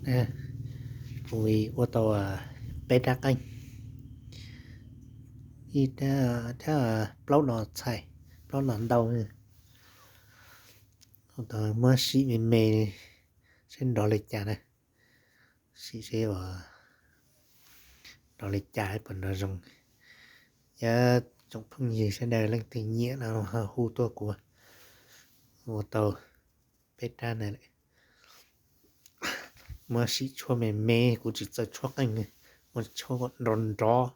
Kuv ua tau peb rab qeej, ib rab, plaub no txhais, plaub no ntau. Ua tau muab sim me me seb nrov li cas na, sim seb nrov li cas puas nrov zoo. Yog tsoom phooj ywg sawv daws leej twg nyiam no ho hu tuaj kuv. Ua tau peb rab na, muab sim tshuab me me, kuv tsis txawj tshuab qeej, muab tshuab kom nrov nrov,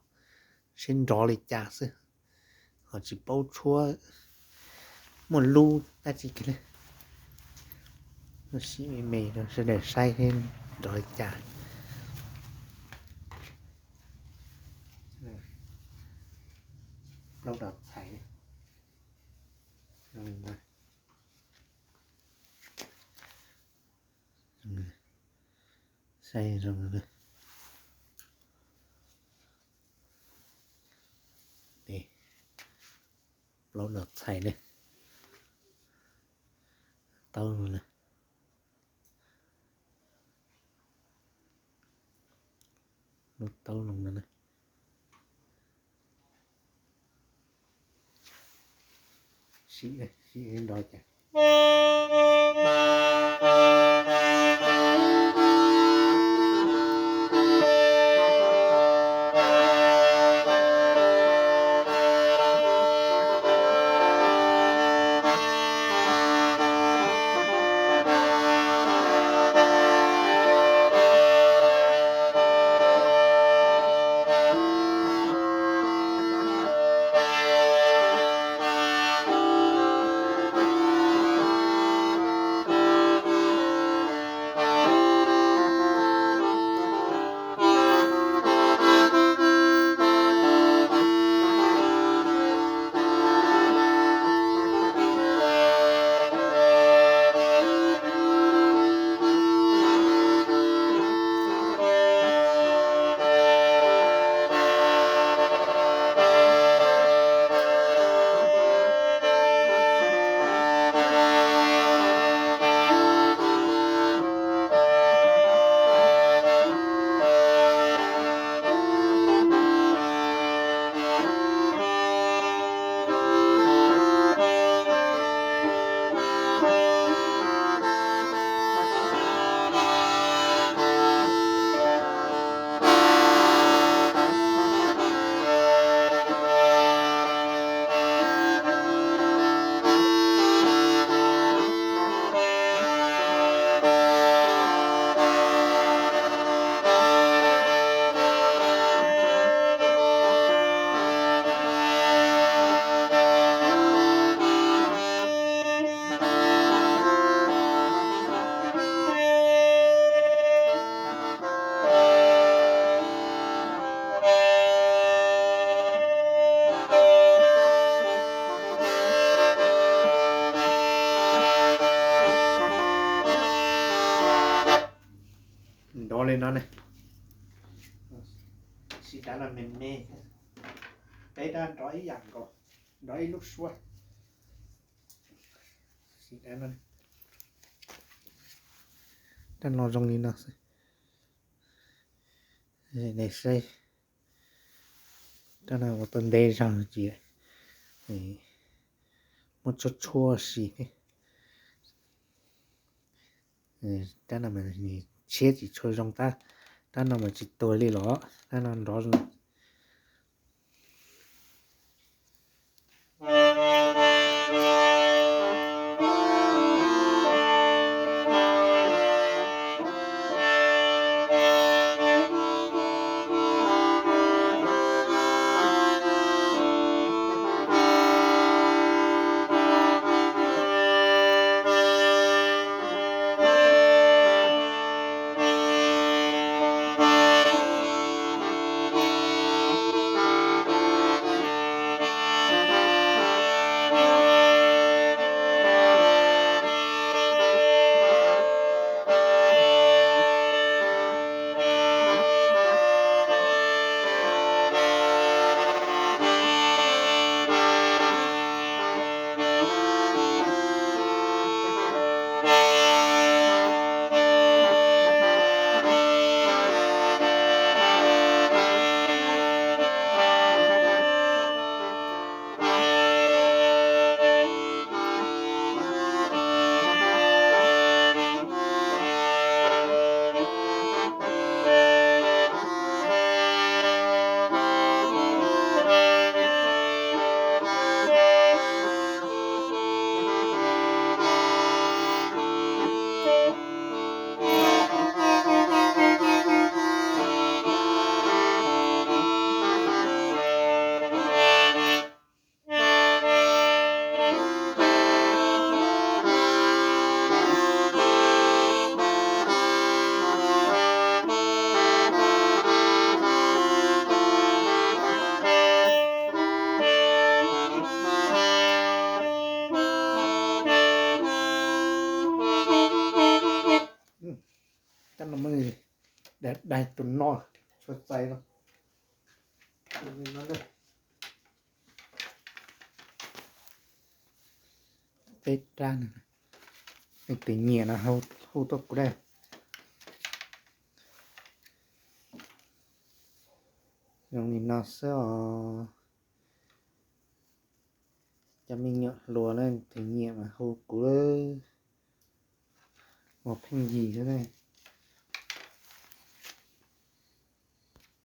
seb nrov li cas xwb, ho tsis paub tshuab muaj lub dab tsi kiag li. Muab sim me me rau sawv daws saib seb nrov li cas. Plaub no txhais, saib zoo. Plaub no txhais na, taub no na, lub taub no na. Sim, sim nrov cas. Nrov li no ne. Sim rab no me me, peb rab nrov ib yam nkaus, nrov ib lub suab. Sim rab no, rab no zoo li no xwb. Saib, rab no ua tau ntev zog tsis, muab tshuab tshuab sim. Rab no mas nws tshiab tsis tshua zoo tab, rab no mas tsis tuag li los, rab no nrov zoo. Daig daig tus no, tshua txais los. Peb rab, leej twg nyiam no hu tuaj kuv dab. Zoo li no xwb os. Cov me nyuam hluas leej twg nyiam mas hu kuv, ua pheej yig xwb.